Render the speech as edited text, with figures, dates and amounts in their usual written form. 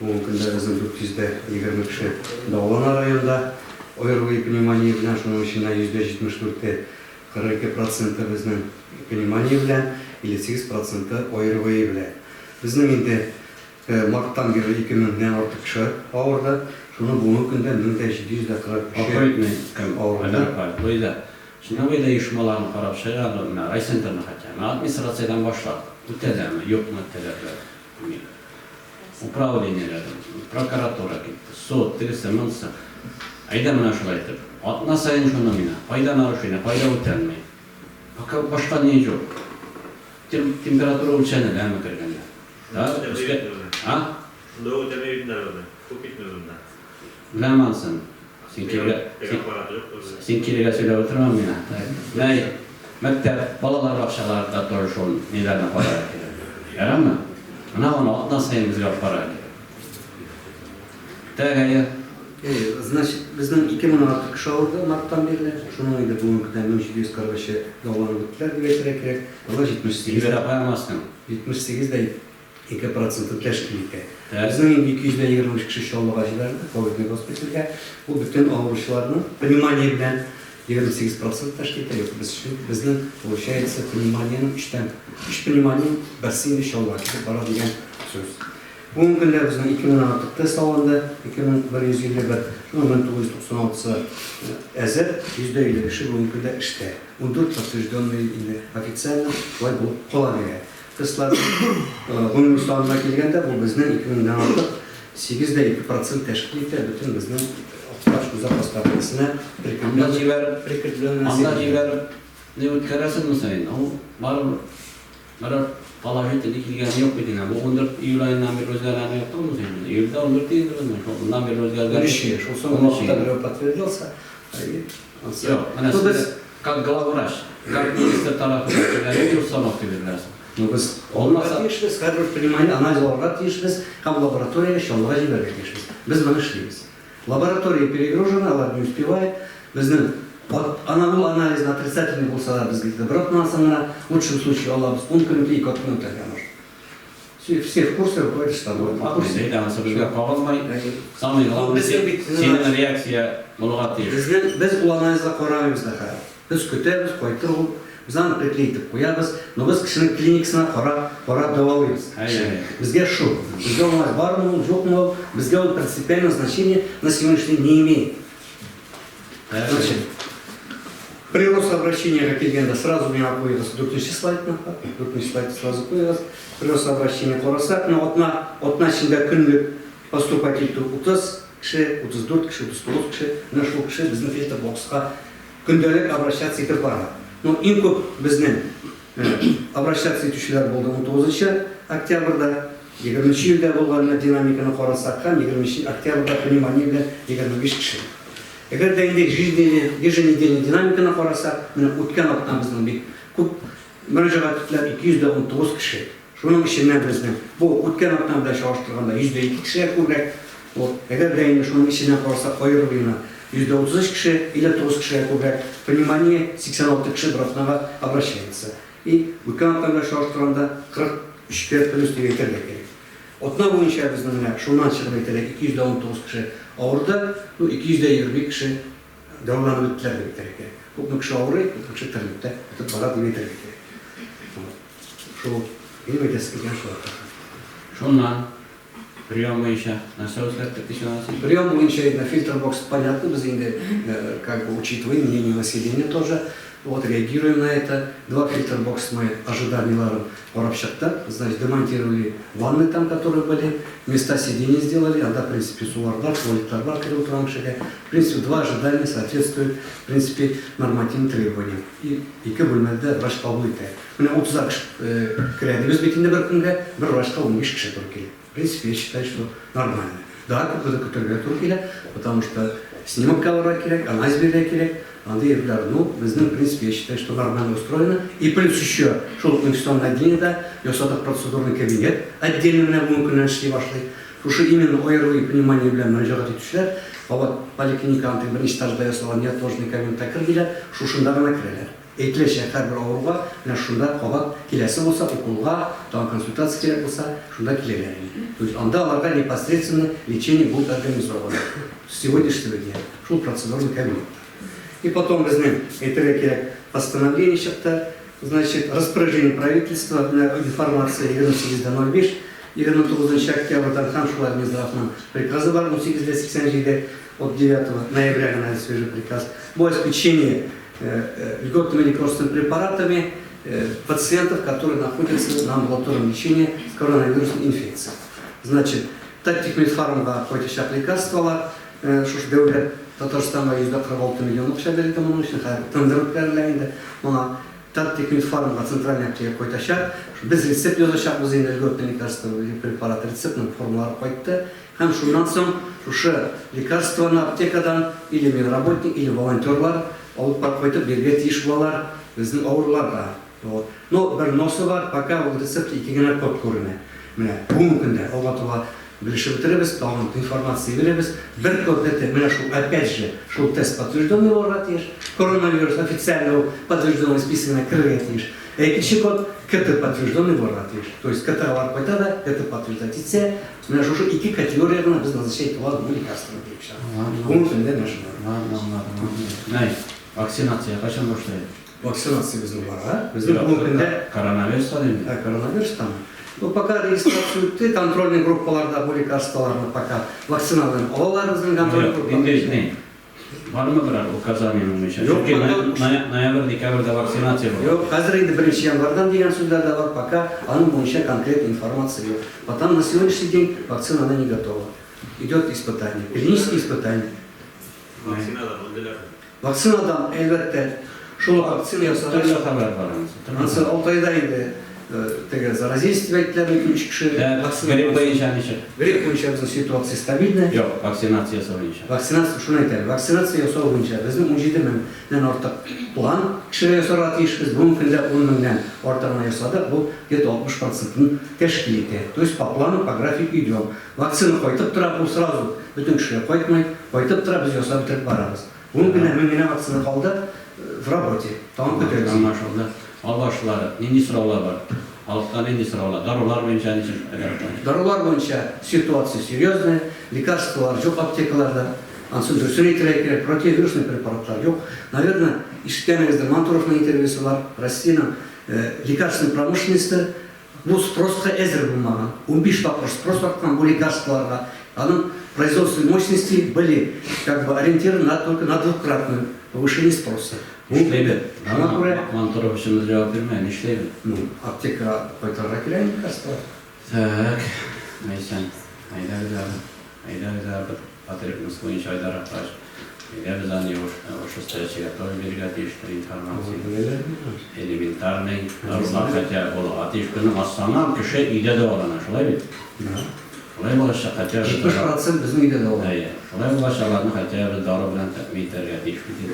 Бүгенге көндә безнең 420 кеше дәвалана районда ОРВИ, пневмония белән, шуның эченнән 74-е, 42 проценты безнең пневмония белән, 58 проценты ОРВИ белән. Безнең инде марттан бирле 2000 нән артык кеше авырды, шуның бүгенге көндә 1743 Гафу итми, кем, авырды. Айдар апа, Луиза, чынлап әйдә оешмаларны карап чыгыйк әле, менә райцентрны хотя, менә администрациядән башлап, үтәләме, юкмы таләпләр, белмим. Управлениеләр, прокуратура китте, суд, тегесе, монысы. Әйдә менә шулай итеп. Атна саен шуны миңа. Кайда нарушение, кайда үтәлми. Пока башка ни юк. Температура үлчәнеләме кергәндә? Да, өскә. А? Шунда ук үтәми бит инде аларны. Күп китми монда. Беләм анысын. Син кирегә, син кирегә сөйләп утырма миңа. Менә мәктәп, балалар бакчаларында тоже шул ниләрне карарга кирәк. Ярамы? Менә аны атна саен безгә карарга кирәк. Так, әйе. Әйе, значит, безнең 2000 артык кеше авырды марттан бирле. Шуның инде бүгенге көндә 1743-е дәваланып беттеләр дип әйтергә кирәк. Алар 78 Җибәрә куямассың. 78 дә 2 проценты тәшкил итә. Безнең инде 223 кеше Чаллыга җибәрелде, ковидный госпитальгә. Бу бөтен авыручыларның пневмония белән 28 процент тәшкил итә. Юк, без өчен, безнең, получается, пневмониянең өчтән өч пневмония, берсе инде Чаллыга китеп бара дигән сүз. Бүгенге көндә безнең 2000 нән артык тест алынды, 2151, шуның 1996-сы әзер, 50% кеше бүгенге көндә эштә. 14 подтвержденный инде официально шулай булып кала бирә. Тестларның гомуми санына килгәндә, бу безнең 2000 нән артык, 8,2 процент тәшкил итә бөтен безнең Актаныш үзәк хастаханәсенә Анда җибәреп, прикрепленный анда население. җибәреп ни үткәрәсеңме син? Ул барыбер берәр положительный килгәне юк бит инде. Бу 14 июль аеннан бирле үзгәргәне юк түгелме соң инде? Июльдә 14 инде безнең, шул шуннан бирле үзгәргәне Унөч ел, шул соңгы Унөч вакытта ел. берәү подтвердился, и ансы. Юк, менә Ну, сез без как главврач, как министр тарафыннан сезгә нинди установка биреләсең? Ну, без алырга тиешбез, һәрбер пневмония анализ алырга тиешбез һәм лабораториягә Чаллыга җибәрергә тиешбез. Без моны эшлибез. Лаборатория перегружена, алар не успевает. Безнең ана ул анализны отрицательный булса да, без где-то бер атнадан соң гына, в лучшем случае алабыз, 10 көн үтә, 2 атна үтәргә может. Все, все в курсе, руководитель штаба в курсе. Әйдә, анысы безгә кагылмый. Самый главный, синең реакция булырга тиеш. Безнең, без ул анализга карамыйбыз да хәзер. Без көтәбез, кайтыр ул, без аны приклеить итеп куябыз, но без кешенең клиникасына карап, карап дәвалыйбыз. Безгә шул. Безгә ул анализ бармы ул, юкмы ул, безгә ул принципиального значения на сегодняшний день не имеет. Значит, прирост обращениегә килгәндә сразу миңа куегыз дүртенче слайдны, дүртенче слайдны сразу куегыз. Прирост обращение карасак, менә атна, атна эчендә көнлек поступать итү 30 кеше, 34 кеше, 39 кеше, менә шул кеше безнең фильтр бокска көндәлек обращаться итеп бара. Ну, иң күп безнең обращаться итүчеләр булды 19 октябрьдә, 20 июльдә булган менә динамиканы карасак һәм 20 октябрьдә пневмония белән 25 кеше. Әгәр дә инде еженедельный динамиканы карасак, менә үткән атна безнең бик күп мөрәҗәгать иттеләр, 219 кеше. Шуның эченнән безнең бу үткән атна белән чагыштырганда 102 кешегә күбрәк. Вот. Әгәр дә инде шуның эченнән карасак, аерылыйны 33 кеше, 59 кешегә күбрәк, пневмония 86 кеше бер атнага обращается. И үткән атна белән чагыштырганда 43-кә плюс дип әйтергә кирәк. Атна буенча безнең менә шуннан чыгып әйтелә, 219 кеше авырды, ну 222 кеше дәваланып беттеләр дип әйтергә кирәк. Күпме кеше авырый, күпме кеше терелеп тә бетеп бара дип әйтергә кирәк. Шул, минем әйтәсе килгән шулар. Шуннан прием буенча нәрсә үзгәрттек дисең аны син? Прием буенча инде фильтр бокс понятно, без инде как бы учитываем мнение населения тоже, вот реагируем на это. Два фильтр бокс мы ожиданиеларын карап чыктык, значит, демонтировали ванны там, которые были, места сидения сделали, анда, в принципе, сулар бар, туалетлар бар кереп утырган кешегә. В принципе, два ожидания соответствуют, в принципе, нормативным требованиям. И ике бүлмәдә врач кабул итә. Менә 30 кеше керә дибез бит инде бер көнгә, бер врачка 15 кеше туры килә. В принципе, я считаю, что нормально. Да, күпмедер көтәргә туры килә, потому что снимок алырга кирәк, анализ бирергә кирәк. Андый әйберләр, ну, безнең, в принципе, я считаю, что нормально устроено. И плюс еще шул ук инфекционное отделениедә ясадык процедурный кабинет, отдельно менә бүгенге көннән эшли башлый. Шушы именно ОРВИ, пневмония белән мөрәҗәгать итүчеләр кабат поликлиниканың теге беренче этажда ясалган неотложный кабинетка кермиләр, шушында гына керәләр. Әйтеләчәк һәрбер авыруга, менә шунда кабат киләсе булса, уколга, тагын консультация кирәк булса, шунда киләләр инде. То есть анда аларга непосредственно лечение будет организовано. С сегодняшнего дня. Шул процедурный кабинетта. И потом безнең, әйтергә кирәк, постановление чыкты, значит, распоряжение правительства, менә информация 28.05, 29 октябрьдән һәм шулай Минздравның приказы бар, 18.87 от 9 ноября гына свежий приказ, по обеспечению льготными лекарственными препаратами пациентов, которые находятся на амбулаторном лечении с коронавирусной инфекцией. Значит, Таттехмедфармга кайтачак лекарстволар, шушы дәүләт Татарстанга 146 миллион акча бирелде моның өчен, хәзер тендер үткәрелә инде. Моңа Таттехмедфармга центральный аптека кайтачак. Без рецепт язачакбыз инде льготный лекарственный препарат, рецептның формалары кайтты. Һәм шуннан соң шушы лекарствоны аптекадан или медработник, или волонтерлар алып барып кайтып бирергә тиеш булалар безнең авыруларга. Вот. Но бер носы бар, пока ул рецепт ике генә код күренә. Менә бүгенге көндә алга таба белешеп бетерәбез, тагын информация бирәбез. Бер код это менә шул опять же шул тест подтвержденный булырга тиеш. Коронавирус официально ул подтвержденный списогына керергә тиеш. Ә икенче код КТ подтвержденный булырга тиеш. То есть КТга барып кайта да, КТ подтверждать итсә, менә шушы ике категория гына без назначать итә алабыз бу лекарствоны дип чыга. Бүгенге көндә менә шулай. Ладно, аңладым. Най, вакцинация кайчан башлый? Вакцинация безнең бара. Безнең бүгенге көндә коронавирус дим. Ә, коронавирустан. Ну, пока регистрация үтте, контрольный группаларда бу лекарстволарны пока вакциналарын алалар безнең контрольный Инде группалар. ни? Бармы берәр указание буенча? Юк, Чөнки пока- ноябрь, декабрьдә вакцинация була. Юк, хәзер инде 1 январьдан дигән сүзләр дә бар, пока аның буенча конкретной информация юк. Потом на сегодняшний день вакцина она не готова. Идет испытание, клинические испытания. Вакцинадан үлделәр. Вакцинадан, әлбәттә, шул вакцина ясагач, Төрле хәбәр бар анысы. Төрле анысы хәбәр. 6 айда инде теге заразились дип әйттеләр, өч кеше Ә, вакцина. Грипп буенча ничек? Грипп буенча безнең ситуация стабильная. Юк, вакцинациясе буенча. Вакцинация, шуны әйтәм, вакцинация ясау буенча безнең 17 меңнән артык план кешегә ясарга тиешбез. Бүгенге көндә 10 меңнән артыгына ясадык, бу где-то 60 процентын тәшкил итә. То есть по плану, по графику идем. Вакцина кайтып тора, бу сразу бөтен кешегә кайтмый, кайтып тора, без ясап бетереп барабыз. Бүгенге көндә мең генә вакцина калды в работе. Тагын көтәбез. Аңлашылды. Албашлары, нинди сораулар бар? Халыкта нинди сораулар? Дарулар буенча ничек? Дарулар буенча ситуация серьезная, лекарстволар юк аптекаларда. Ансын дөресен әйтергә кирәк, противовирусный препаратлар юк. Наверное, ишеткәнегездер, Мантуровның интервьюсы бар. Россиянең лекарственный промышленности бу спроска әзер булмаган. 15 тапкыр спрос арткан бу лекарстволарга. Аның производственные мощности были как бы ориентированы на только на двукратное повышение спроса. Бу Нишләйбез? Шуңа күрә, Мантуров өчен без җавап бирмә, нишләйбез? ну, аптека кайтарырга кирәк лекарстволар. Так, Мәйсән, әйдәгез әле. Әйдәгез әле потребность буенча Айдар Апаш. Әйдәгез аны вышестоящийга тоже бирергә тиештер информация. Элементарный дарулар хотя булырга тиеш. Көнең асланнан кеше өйдә дәвалана, шулай бит? Да. Шулай булачак, хотя бы 70% безнең өйдә дә Әйе, шулай булачак, аларны хотя бы дару белән тәэмин итәргә тиеш бит инде.